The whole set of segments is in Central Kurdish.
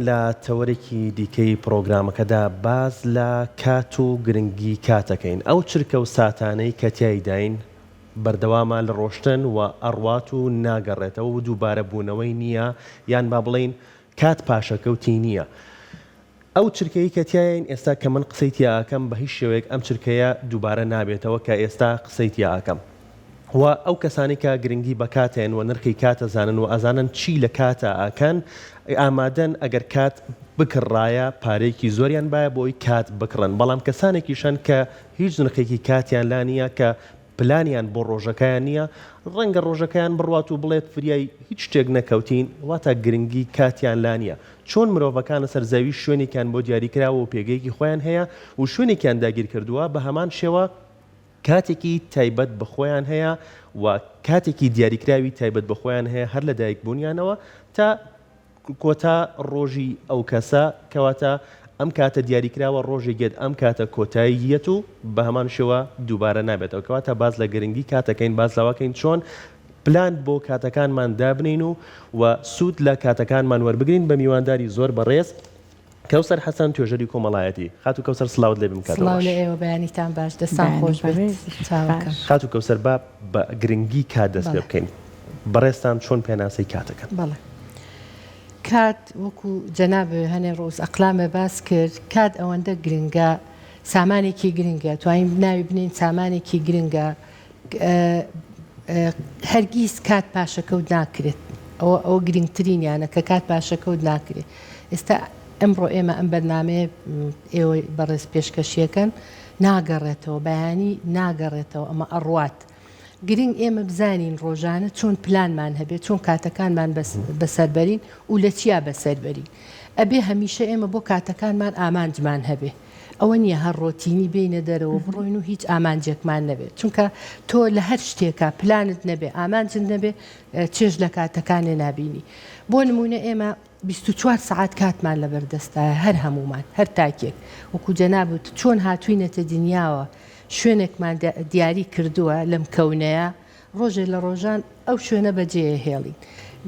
لە تەوەرێکی دیکەی پڕۆگرامەکەدا باس لە کات و گرنگی کات ئەکەین. ئەو چرکە و ساتانەی کە تیایداین بەردەوامە لە ڕۆشتن و ئەڕوات و ناگەڕێتەوە و دووبارە بوونەوەی نییە یان با بڵێین کات پاشەکەوتی نییە. ئەو چرکەی کە تیاین ئێستا کە من قسەی تیا ئەکەم بە هیچ شێوەیەک ئەم چرکەیە دووبارە نابێتەوە کە ئێستا قسەی تیا ئەکەم و ئەو کەسانەی کە گرنگی بە کات ئەیەن و نرخی کات ئەزانن و ئەزانن چی لە کاتا ئەکەن ئامادەن ئەگەر کات بکڕایە پارەیەکی زۆریان بایە بۆ ئەوی کات بکڕن بەڵام کەسانێکیش هەن کە هیچ نرخێکی کاتیان لا نییە کە پلانیان بۆ ڕۆژەکەیان نییە، ڕەنگە ڕۆژەکەیان بڕوات و بڵێت فریای هیچ شتێک نەکەوتین، واتا گرنگی کاتیان لا نییە. چۆن مرۆڤەکان لەسەر زەوی شوێنێکیان بۆ دیاریکراوە و پێگەیەکی خۆیان هەیە و شوێنێکیان داگیرکردووە، بە هەمان شێوە کاتێکی تایبەت بە خۆیان هەیە و کاتێکی دیاریکراوی تایبەت بە خۆیان هەیە هەر لە دایکبوونیانەوە تا کۆتا ڕۆژی ئەو کەسە، کەواتە ئەم کاتە دیاریکراوە ڕۆژێک یەت ئەم کاتە کۆتایی یەت و بەهەمان شێوە دووبارە نابێتەوە، کەواتە باس لە گرنگی کاتەکەین باس لەوەکەین چۆن پلان بۆ کاتەکانمان دابنێین و و سوود لە کاتەکانمان وەربگرین بە میوانداری زۆر بەڕێز کەوسەر حەسەن توێژەری کۆمەڵایەتی. خاتوو کەوسەر سڵاوت لێ بم کاتەوە سڵاو باش. لە ئێوە بەیانیتان باش دەستان بەیانی خۆش بێت بەڕێزیش چاوەکەم. باش. خاتوو کەوسەر با بە گرنگی کات دەست پێ بەڵێ. بکەین بەڕێزتان چۆن پێناسەی کات ئەکەن؟ بەڵێ کات وەکو جەناب هەنێ ڕووس ئەقلامە باس کرد کات ئەوەندە گرنگە سامانێکی گرنگە توانین ناوی بنێین سامانێکی گرنگە هەرگیز کات پاشەکەوت ناکرێت ئەوە ئەوە گرنگترینیانە کە کات پاشەکەوت ناکرێت ئێستا ئەمڕۆ ئێمە ئەم بەرنمەیە ئێوەی بەڕێز پێشکەشیەکەن ناگەڕێتەوە بەیانی ناگەڕێتەوە ئەمە ئەڕوات گرنگ ئێمە بزانین ڕۆژانە چۆن پلانمان هەبێت چۆن کاتەکانمان بەسەربەرین و لە چیا بەسەربەرین ئەبێ هەمیشە ئێمە بۆ کاتەکانمان ئامانجمان هەبێ ئەوە نییە هەر ڕۆتینی بێینە دەرەوە بڕۆین و هیچ ئامانجێکمان نەبێت چونکە تۆ لە هەر شتێکا پلانت نەبێ ئامانجت نەبێ چێژ لە کاتەکانێ نابینی بۆ نمونە ئێمە 24 سەعات کاتمان لەبەر دەستایە هەر هەمومان هەر تاکێک وەکو جەنابت چۆن هاتوینەتە دنیاوە شوێنێکمان دیاری کردووە لەم کەونەیە ڕۆژێ لە ڕۆژان ئەو شوێنە بەجێ هێڵین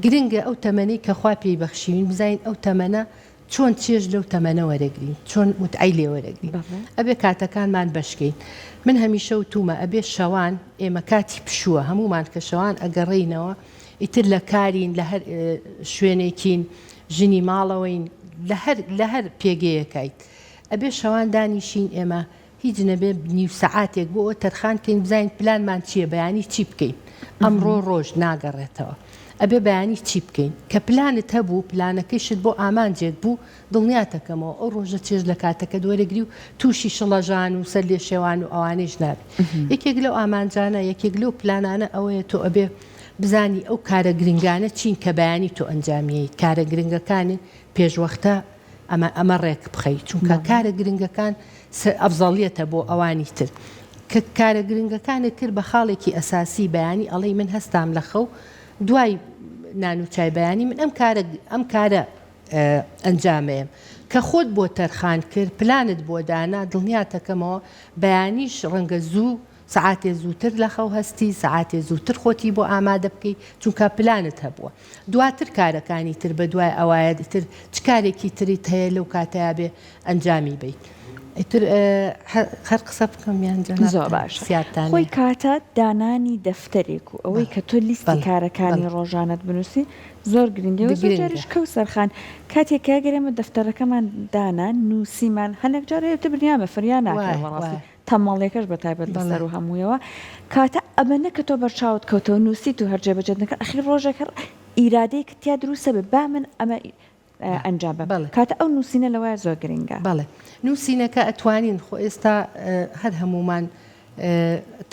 گرنگە ئەو تەمەنەی کە خوا پێی بەخشیوین بزانین ئەو تەمەنە چۆن چێژ لەو تەمەنە وەرەگرین چۆن متعەی لێ وەرەگرین ئەبێ کاتەکانمان بەشکەین من هەمیشە وتومە ئەبێ شەوان ئێمە کاتی پشووە هەمومان کە شەوان ئەگەڕێینەوە ئیتر لە کارین لە هەر شوێنێکین ژنی ماڵەوەین لە هەر لە هەر پێگەیەکایت ئەبێ شەوان دانیشین ئێمە هیچ نەبێ نیو سەعاتێک بۆ ئەوە تەرخان کەین بزانین پلانمان چییە بەیانی چی بکەین ئەمڕۆ ڕۆژ ناگەڕێتەوە ئەبێ بەیانی چی بکەین کە پلانت هەبوو پلانەکەیشت بۆ ئامانجێک بوو دڵنیاتەکەمەوە ئەو ڕۆژە چێژ لە کاتەکەت وەرەگری و تووشی شڵەژان و سەر لێشێوان و ئەوانەیش نابی یەکێک لەو ئامانجانە یەکێک لەو پلانانە ئەوەیە تۆ ئەبێ بزانی ئەو کارە گرنگانە چین کە بەیانی تۆ ئەنجامیەیت کارە گرنگەکانی پێشوەختە ئەمە ئەمە ڕێک بخەی چونکە کارە گرنگەکان ئەفزەڵیەتە بۆ ئەوانی تر کە کارە گرنگەکانت کرد بە خاڵێکی ئەساسی بەیانی ئەڵێی من هەستام لە خەو دوای نان و چای بەیانی من ئەم کارە ئەم کارە ئەنجامەیەم کە خۆت بۆ تەرخان کرد پلانت بۆ دانا دڵنیاتەکەمەوە بەیانیش ڕەنگە زوو سەعاتێ زووتر لە خەو هەستی، سەعاتێ زووتر خۆتی بۆ ئامادە بکەی، چونکە پلانت هەبووە. دواتر کارەکانی تر بە دوای ئەوایە ئیتر چ کارێکی ترت هەیە لەو کاتەیا بێ ئەنجامی بەیت. ئیتر هەر قسە بکەم یان جەنابتان زۆر باشە. پرسیارتان خۆی هەیە؟ کاتە دانانی دەفتەرێک و ئەوەی بەڵێ کە تۆ لیستی بەڵێ کارەکانی بەڵێ. ڕۆژانەت بنووسی زۆر گرنگە و زۆر گرنگە. جاریش کەوسەر خان کاتێک کە ئەگەر ئێمە دەفتەرەکەمان دانا نووسیمان هەنێک جار هەیە تۆ برنیامە فریا ناکەوێ وایە بەڕاستی وایە. تەمەڵیەکەش بە تایبەت لە بەڵێ. سەرو هەموویەوە کەواتە ئەمەنە کە تۆ بەرچاوت کەوتەوە نووسیت و هەر جێبەجێت نەکرد ئەخیر ڕۆژێک هەر ئیرادەیەکت تیا دروست ئەبێ با من ئەمە ئەنجام بەم بەڵێ. کەواتە ئەو نووسینە لەوەیە زۆر گرنگە. بەڵێ نووسینەکە ئەتوانین خۆ ئێستا هەر هەموومان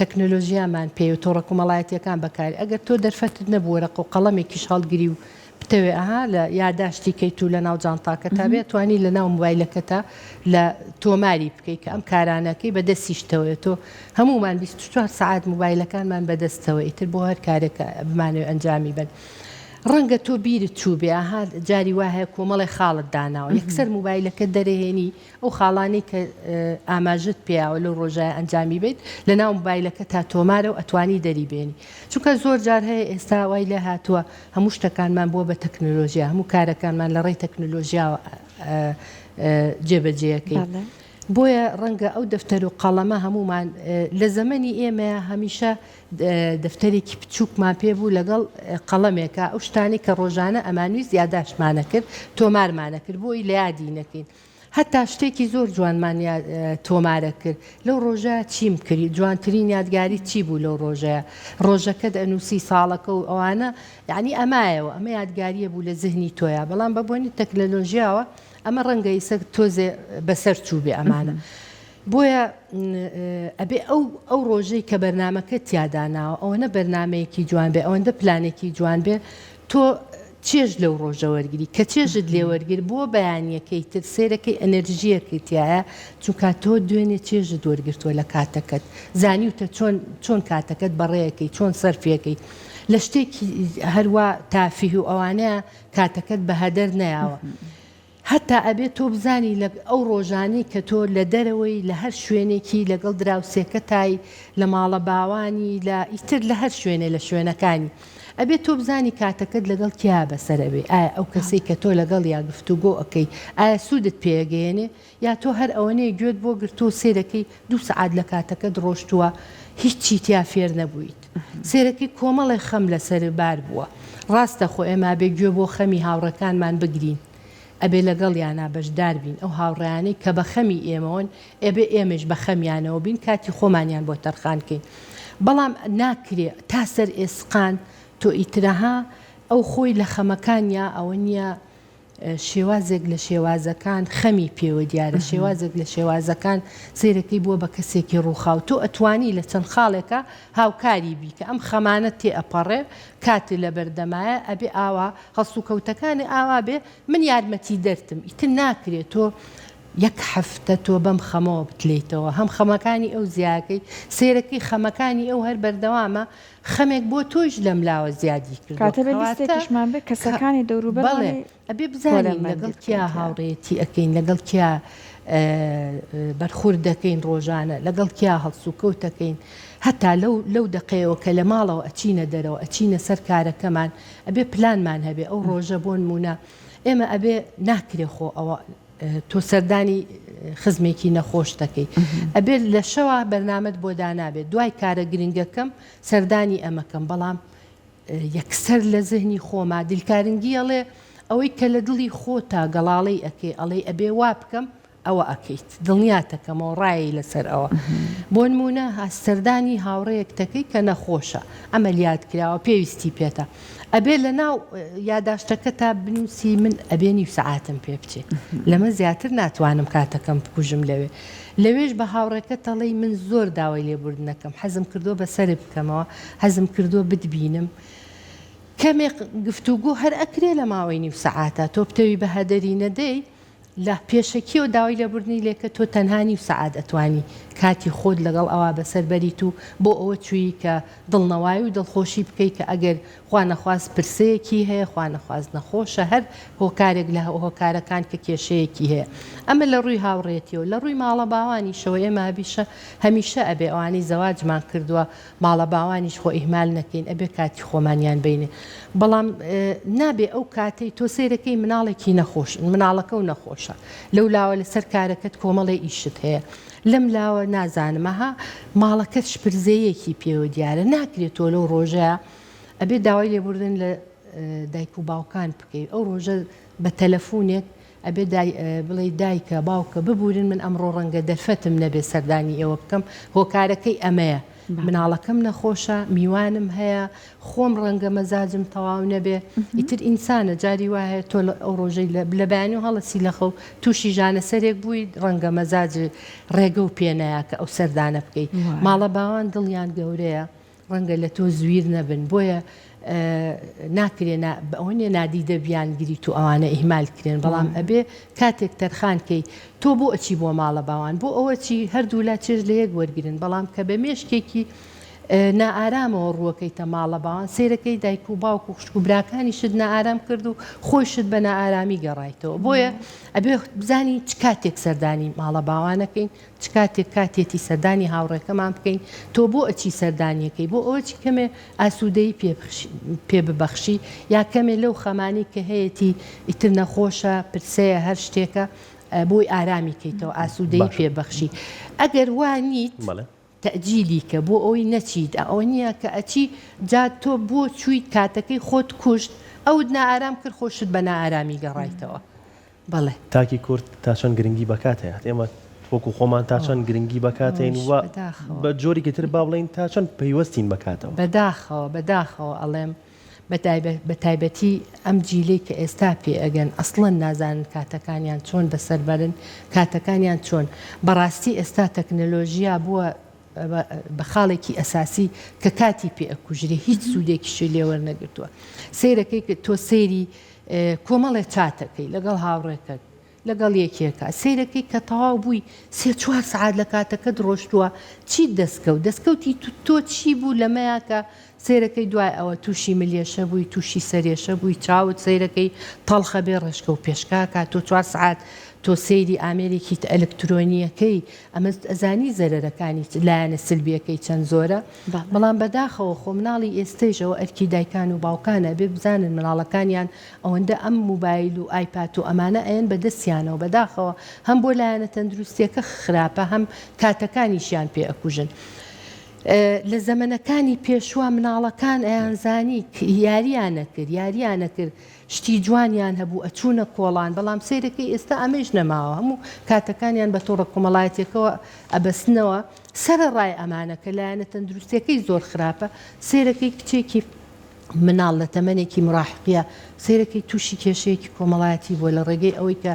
تەکنۆلۆژیامان پێیە و تۆڕە کۆمەڵایەتیەکان بەکاری ئەگەر تۆ دەرفەتت نەبوو وەرەقە و قەڵەمێکیش هەڵگری و بتەوێ ئەها لە یاداشتی کەیت و لە ناو جانتاکەتا بێ توانی لە ناو موبایلەکەتا لە تۆماری بکەی کە ئەم کارانەکەی بە دەستیشتەوەیە تۆ هەموومان 24 سەعات موبایلەکانمان بەدەستەوە ئیتر بۆ هەر کارێک بمانەوێ ئەنجامی بن. ڕەنگە تۆ بیرت چووبێ ئەها جاری وا هەیە کۆمەڵێ خاڵت داناوە یەکسەر موبایلەکەت دەرەهێنی ئەو خاڵانەی کە ئاماژەت پێیاوە لەو ڕۆژایە ئەنجامی بەیت لەناو موبایلەکەتا تۆمارە و ئەتوانی دەری بێنی چونکە زۆر جار هەیە ئێستا وای لێ هاتووە هەموو شتەکانمان بووە بە تەکنۆلۆژیا هەموو کارەکانمان لە ڕێی تەکنۆلۆژیاوە جێبەجێەکەین بۆیە ڕەنگە ئەو دەفتەر و قەڵەمە هەموومان لە زەمەنی ئێمەیا هەمیشە دەفتەرێکی بچووکمان پێ بوو لەگەڵ قەڵەمێکا ئەو شتانەی کە ڕۆژانە ئەمانویست یاداشتمانەکرد تۆمارمانەکرد بۆی لە یادی نەکەین هەتا شتێکی زۆر جوانمان تۆمارە کرد لەو ڕۆژە چیم کرد جوانترین یادگاری چی بوو لەو ڕۆژەیە ڕۆژەکەت ئەنووسی ساڵەکە و ئەوانە یعنی ئەمایەوە ئەمە یادگاریە بوو لە زهنی تۆیا بەڵام بە بۆنی تەکنەلۆژیاوە ئەمە ڕەنگە ئیسە تۆزێ بەسەر چووبێ ئەمانە بۆیە ئەبێ ئەو ئەو ڕۆژەی کە بەرنامەکەت تیا داناوە ئەوەنە بەرنامەیەکی جوان بێ ئەوەندە پلانێکی جوان بێ تۆ چێژ لەو ڕۆژە وەرگری کە چێژت لێ وەرگر بۆ بەیانیەکەی تر سێرەکەی ئەنەرژیەکەی تایە چونکە تۆ دوێنێ چێژت وەرگرتووە لە کاتەکەت زانیوتە چۆن چۆن کاتەکەت بەڕێەکەی چۆن سەرفیەکەی لە شتێکی هەروا تافیه و ئەوانەیە کاتەکەت بە هەدەر نەیاوە. هەتا ئەبێ تۆ بزانی لە ئەو ڕۆژانەی کە تۆ لە دەرەوەی لە هەر شوێنێکی لەگەڵ دراوسێکەتای لە ماڵە باوانی لە ئیتر لە هەر شوێنێ لە شوێنەکانی ئەبێ تۆ بزانی کاتەکەت لەگەڵ کێیا بەسەر ئەبەی ئایا ئەو کەسەی کە تۆ لەگەڵیا گفتوگۆ ئەکەی ئایا سوودت پێ ئەگەیەنێ یا تۆ هەر ئەوەنەیە گوێت بۆ گرتووە و سەیرەکەی دوو سەعات لە کاتەکەت ڕۆشتووە هیچی تیا فێر نەبوویت سەیرەکەی کۆمەڵێ خەم لەسەر بار بووە ڕاستە خۆ ئێمە ئەبێ گوێ بۆ خەمی هاوڕێکانمان بگرین ئەبێ لەگەڵیانا بەشدار بین ئەو هاوڕێیانەی کە بە خەمی ئێمەوەن ئەبێ ئێمەیش بە خەمیانەوە بین کاتی خۆمانیان بۆ تەرخان کەین بەڵام ناکرێ تا سەر ئێسقان تۆ ئیترەها ئەو خۆی لە خەمەکانیا ئەوە نییە شێوازێک لە شێوازەکان خەمی پێوە دیارە، شێوازێک لە شێوازەکان سەیرەکەی بووە بە کەسێکی ڕووخاو، تۆ ئەتوانی لە چەند خاڵێکا هاوکاری بی کە ئەم خەمانە تێ ئەپەڕێ کات لەبەردەمایە ئەبێ ئاوا هەڵسوکەوتەکانێ ئاوا بێ من یارمەتیدەرتم ئیتر ناکرێ تۆ یەک هەفتە تۆ بەم خەمەوە بتلێیتەوە هەم خەمەکانی ئەو زیاکەی سەیرەکەی خەمەکانی ئەو هەر بەردەوامە خەمێک بۆ تۆیش لەم لاوە زیادی کردووە کاتە بێ کەواتە لیستێکیشمان بێ کە کەسەکانی بەڵێ دەوروبەرمانی ئەبێ بزانین پۆلێنبەندی لەگەڵ بکەین کیا تیا. هاوڕێیەتی ئەکەین لەگەڵ کیا بەرخورد دەکەین ڕۆژانە لەگەڵ کیا هەڵسوکەوت دەکەین هەتا لەو لەو دەقەیەوە کە لە ماڵەوە ئەچینە دەرەوە ئەچینە سەر کارەکەمان ئەبێ پلانمان هەبێ ئەو ڕۆژە بۆ نموونە ئێمە ئەبێ ناکرێ خۆ ئەوە تۆ سەردانی خزمێکی نەخۆش دەکەی ئەبێت لە شەوا بەرنامەت بۆ دانابێت دوای کارە گرنگەکەم سەردانی ئەمەکەم بەڵام یەکسەر لە زهنی خۆما دیلکارنگی ئەڵێ ئەوەی کە لە دڵی خۆتا گەڵاڵەی ئەکەی ئەڵێی ئەبێ وا بکەم ئەوە ئەکەیت دڵنیاتەکەمەوە ڕایەی لەسەر ئەوە بۆ نمونە سەردانی هاوڕێیەک دەکەی کە نەخۆشە عەمەلیات کراوە پێویستی پێتە ئەبێ لە ناو یاداشتەکەتا بنووسی من ئەبێ نیو سەعاتم پێ بچێ لەمە زیاتر ناتوانم کاتەکەم بکوژم لەوێ لەوێش بە هاوڕێکەت ئەڵێی من زۆر داوای لێبوردنەکەم حەزم کردووە بەسەرت بکەمەوە حەزم کردووە بتبینم کەمێک گفتوگۆ هەر ئەکرێ لە ماوەی نیو سەعاتا تۆ بتەوی بە هەدەری نەدەی لە پێشەکیەوە داوای لێبوردنی لێکە تۆ تەنها نیو سەعات ئەتوانی کاتی خۆت لەگەڵ ئەوا بەسەر بەریت و بۆ ئەوە چووی کە دڵنەوایی و دڵخۆشی بکەی کە ئەگەر خوا نەخواست پرسەیەکی هەیە خوا نەخواست نەخۆشە هەر هۆکارێک لە هۆکارەکان کە کێشەیەکی هەیە ئەمە لە ڕووی هاوڕێتیەوە لە ڕووی ماڵە باوانیشەوە ئێمە هەبیشە هەمیشە ئەبێ ئەوانەی زەواجمان کردووە ماڵە باوانیش خۆ ئیهمال نەکەین ئەبێ کاتی خۆمانیان بینێ بەڵام نابێ ئەو کاتەی تۆ سەیرەکەی مناڵێکی نەخۆش مناڵەکە و نەخۆشە لەو لاوە لەسەر کارەکەت کۆمەڵێ ئیشت هەیە لەم لاوە نازانم ئەها ماڵەکەت شپرزەیەکی پێوە دیارە ناکرێت تۆ لەو ڕۆژەیە ئەبێ داوای لێبوردن لە دایک و باوکان بکەیت ئەو ڕۆژە بە تەلەفونێک ئەبێ دای بڵێی دایکە باوکە ببورن من ئەمڕۆ ڕەنگە دەرفەتم نەبێ سەردانی ئێوە بکەم هۆکارەکەی ئەمەیە مناڵەکەم نەخۆشە میوانم هەیە خۆم ڕەنگە مەزاجم تەواو نەبێ ئیتر ئینسانە جاری وا هەیە تۆ ئەو ڕۆژەی لە بەیانی و هەڵەسی لە خەو تووشی ژانەسەرێک بووی ڕەنگە مەزاج ڕێگە و پێ نەیا کە ئەو سەردانە بکەی ماڵە باوان دڵیان گەورەیە ڕەنگە لە تۆ زویر نەبن بۆیە ناکرێ ئەوە نیە نادیدە بیانگریت و ئەوانە ئیهمال کرێن بەڵام ئەبێ کاتێک تەرخان کەی تۆ بۆ ئەچی بۆ ماڵە باوان بۆ ئەوە چی هەردوولا چێژ لە یەک وەرگرن بەڵام کە بە مێشکێکی. نائارامەوە ڕووەکەیتە ماڵە باوان سەیرەکەی دایک و باوک و خوشک و براکانیشت نائارام کرد و خۆیشت بە نائارامی گەڕایتەوە بۆیە ئەبێ بزانین چ کاتێک سەردانی ماڵە باوانەکەین چ کاتێک کاتێتی سەردانی هاوڕێکەمان بکەین تۆ بۆ ئەچی سەردانیەکەی بۆ ئەوە چی کەمێ ئاسوودەیی پێ ببەخشی یا کەمێ لەو خەمانی کە هەیەتی ئیتر نەخۆشە پرسەیە هەر شتێکە بۆی ئارامی کەیتەوە ئاسوودەیی پێ بەخشی ئەگەر وا نیت تەئجیلی کە بۆ ئەوەی نەچیت ئەوە نیە کە ئەچی جا تۆ بۆ چویت کاتەکەی خۆت کوشت ئەوت نائارام کرد خۆشت بە نائارامی گەڕایتەوە بەڵێ. تاکی کورد تا چەند گرنگی بە کات هەیە؟ ئێمە وەکو خۆمان تا چەند گرنگی بە کات هەین و بە جۆرێکی تر با بڵێین تا چەند پەیوەستین بە کاتەوە؟ بەداخەوە بەداخەوە ئەڵێم بەتایبەتی ئەم جیلەی کە ئێستا پێ ئەگەن ئەسڵەن نازانن کاتەکانیان چۆن بەسەر بەرن کاتەکانیان چۆن بەڕاستی ئێستا تەکنەلۆژیا بووە بە خاڵێکی ئەساسی کە کاتی پێ ئەکوژرێ هیچ سوودێکیشی لێ وەرنەگرتووە سەیرەکەی کە تۆ سەیری کۆمەڵێ چاتەکەی لەگەڵ هاوڕێکەت لەگەڵ یەکێکا سەیرەکەی کە تەواو بووی سێ چوار سەعات لە کاتەکەت ڕۆشتووە چیت دەستکەوت دەستکەوتی تۆ چی بوو لەمەیا کە سەیرەکەی دوای ئەوە تووشی ملیێشە بووی تووشی سەرێشە بووی چاوت سەیرەکەی تەڵخە بێ ڕێشکە و پێشکاکە تۆ چوار سەعات تۆ سەیری ئامێرێکی ئەلکترۆنیەکەی ئەمە ئەزانی زەرەرەکانی لایەنە سلبیەکەی چەند زۆرە بەڵام بەداخەوە خۆ مناڵی ئێستەیش ئەوە ئەرکی دایکان و باوکانە ئەبێ بزانن مناڵەکانیان ئەوەندە ئەم موبایل و ئایپات و ئەمانە ئەیەن بە دەستیانەوە بەداخەوە هەم بۆ لایەنە تەندروستیەکە خراپە هەم کاتەکانیشیان پێ ئەکوژن. لە زەمەنەکانی پێشوە مناڵەکان ئەیانزانی یاریان ئەکرد یاریان ئەکرد شتی جوانیان هەبوو ئەچوونە کۆڵان بەڵام سەیرەکەی ئێستا ئەمەیش نەماوە هەموو کاتەکانیان بە تۆڕە کۆمەڵایەتیەکەوە ئەبەستنەوە سەرەڕای ئەمانە کە لایەنە تەندروستیەکەی زۆر خراپە سەیرەکەی کچێکی مناڵ لە تەمەنێکی مراهقیە سەیرەکەی تووشی کێشەیەکی کۆمەڵایەتی بووە لە ڕێگەی ئەوەی کە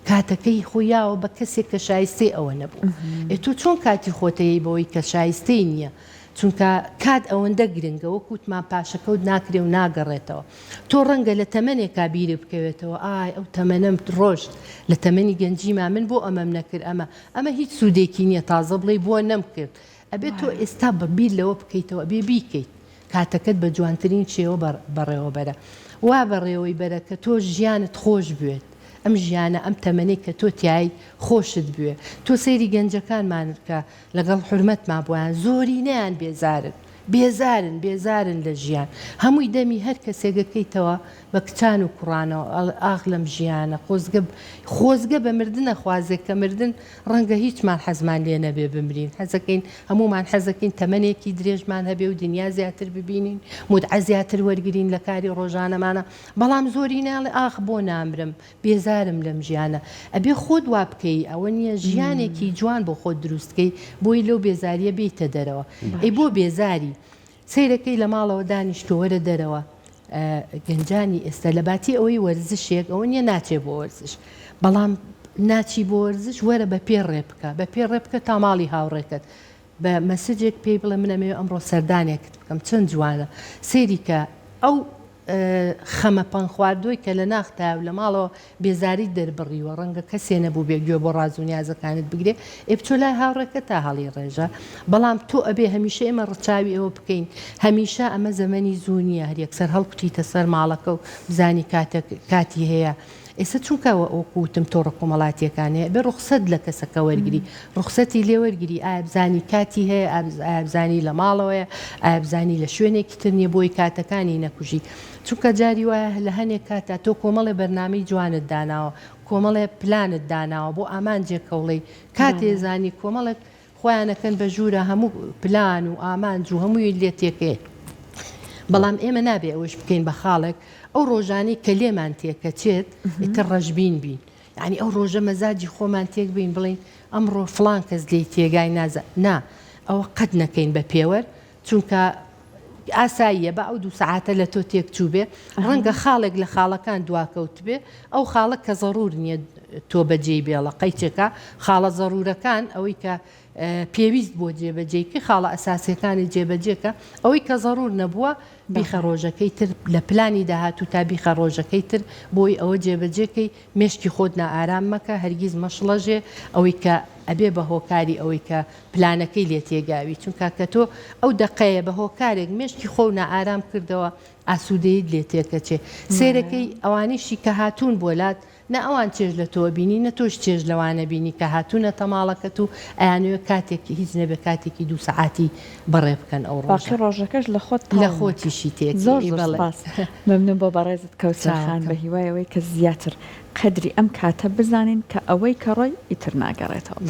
کاتەکەی خۆی یاوە بە کەسێک کە شایستەی ئەوە نەبوو ئێ تۆ چۆن کاتی خۆتەیەی بەوەی کە شایستەی نییە چونکە کات ئەوەندە گرنگە وەک وتمان پاشەکەوت ناکرێ و ناگەڕێتەوە تۆ ڕەنگە لە تەمەنێکا بیرت بکەوێتەوە ئای ئەو تەمەنەم ڕۆشت لە تەمەنی گەنجیما من بۆ ئەمەم نەکرد ئەمە ئەمە هیچ سوودێکی نییە تازە بڵێی بۆ نەمکرد ئەبێ تۆ ئێستا بیر لەوە بکەیتەوە ئەبێ بیکەیت کاتەکەت بە جوانترین شێوە بەڕێوە بەرە. وا بەڕێوەی بەرە کە تۆ ژیانت خۆش بوێت. ئەم ژیانە، ئەم تەمەنەی کە تۆ تیایت خۆشت بوێ. تۆ سەیری گەنجەکانمان بکە، لەگەڵ حورمەتما بۆیان، زۆرینەیان بێزارن. بێزارن، بێزارن لە ژیان. هەمووی دەمی هەر کەسێک ئەکەیتەوە بە کچان و کوڕانەوە ئەڵێ ئاخ لەم ژیانە، خۆزگە، خۆزگە بە مردن ئەخوازێ کە مردن ڕەنگە هیچمان حەزمان لێ نەبێ بمرین، حەزەکەین هەموومان حەزەکەین تەمەنێکی درێژمان هەبێ و دنیا زیاتر ببینین، مودعە زیاتر وەرگرین لە کاری ڕۆژانەمانا، بەڵام زۆرینە ئەڵێ ئاخ بۆ نامرم، بێزارم لەم ژیانە. ئەبێ خۆت وا بکەی، ئەوە نییە ژیانێکی جوان بۆ خۆت دروست کەی بۆی لەو بێزارییە بێیتە دەرەوە. ئەی بۆ بێزاری؟ سەیرەکەی لە ماڵەوە دانیشتووە وەرە دەرەوە گەنجانی ئێستا لە باتی ئەوەی وەرزشێک ئەوە نییە ناچێ بۆ وەرزش بەڵام ناچی بۆ وەرزش وەرە بە پێ ڕێ بکە بە پێ ڕێ بکە تا ماڵی هاوڕێکەت بە مەسجێک پێی بڵێ من ئەمەوێ ئەمڕۆ سەردانێکت بکەم چەند جوانە سەیری کە ئەو خەمە پەنگخواردووەی کە لە ناختایە و لە ماڵەوە بێزاریت دەربڕیوە، ڕەنگە کەسێ نەبووبێ گوێ بۆ ڕاز و نیازەکانت بگرێ، ئێ بچۆ لای هاوڕێکەت تا هەڵیڕێژە. بەڵام تۆ ئەبێ هەمیشە ئێمە ڕچاوی ئەوە بکەین، هەمیشە ئەمە زەمەنی زوو نییە هەر یەکسەر هەڵکوتیتە سەر ماڵەکە و بزانی کاتێک کاتی هەیە. ئێستا چونکە وەکو وتم تۆڕە کۆمەڵاتیەکان هەیە ئەبێ ڕوخسەت لە کەسەکە وەرگری ڕوخسەتی لێ وەرگری ئایا بزانی کاتی هەیە ئایا بزانی لە ماڵەوەیە ئایا بزانی لە شوێنێکی تر نییە بۆی کاتەکانی نەکوژی چونکە جاری وایە لە هەنێک کاتا تۆ کۆمەڵێ بەرنامەی جوانت داناوە کۆمەڵێ پلانت داناوە بۆ ئامانجێک کەوڵێی کاتێ زانی کۆمەڵێک خۆیان ئەکەن بە ژوورا هەموو پلان و ئامانج و هەمووی لێ تێکەیە بەڵام ئێمە نابێ ئەوەش بکەین بە خاڵێک ئەو ڕۆژانەی کە لێمان تێکەچێت ئیتر ڕەشبین بین یعنی ئەو ڕۆژە مەزاجی خۆمان تێک بین بڵین ئەمڕۆ فڵان کەس لێی تێگای نازە نا ئەوە قەت نەکەین بە پێوەر چونکە ئاساییە با ئەو دوو سەعاتە لە تۆ تێک چووبێ ڕەنگە خاڵێک لە خاڵەکان دواکەوتبێ ئەو خاڵە کە زەڕور نییە تۆ بەجێی بێڵە قەیچێکە خاڵە زەڕورەکان ئەوەی کە پێویست بۆ جێبەجێکی خاڵە ئەساسیەکانی جێبەجێکە ئەوەی کە زەڕور نەبووە بیخە ڕۆژەکەی تر لە پلانی داهاتوو تا بیخە ڕۆژەکەی تر بۆی ئەوە جێبەجێکەی مێشکی خۆت نائارام مەکە هەرگیز مەشڵەژێ ئەوەی کە. ئەبێ بە هۆکاری ئەوەی کە پلانەکەی لێ تێگاوی چونکە کە تۆ ئەو دەقەیە بە هۆکارێک مێشکی خۆو نائارام کردەوە ئاسوودەیت لێ تێکەچێ سەیرەکەی ئەوانەیشی کە هاتوون بۆ لات نە ئەوان چێژ لە تۆ بینی نە تۆش چێژ لەوانە بینی کە هاتوونەتە ماڵەکەت و ئەیانەوێ کاتێک هیچ نەبێ کاتێکی دوو سەعاتی بەڕێ بکەن ئەو ڕۆژە. باقی ڕۆژەکەش لە خۆت تەواو لە خۆتیشی تێک زۆر زۆر سپاس مەمنون بۆ بەڕێزت کەوسەر خان بە هیوای ئەوەی کە زیاتر قەدری ئەم کاتە بزانین کە ئەوەی کە ڕۆی ئیتر ناگەڕێتەوە.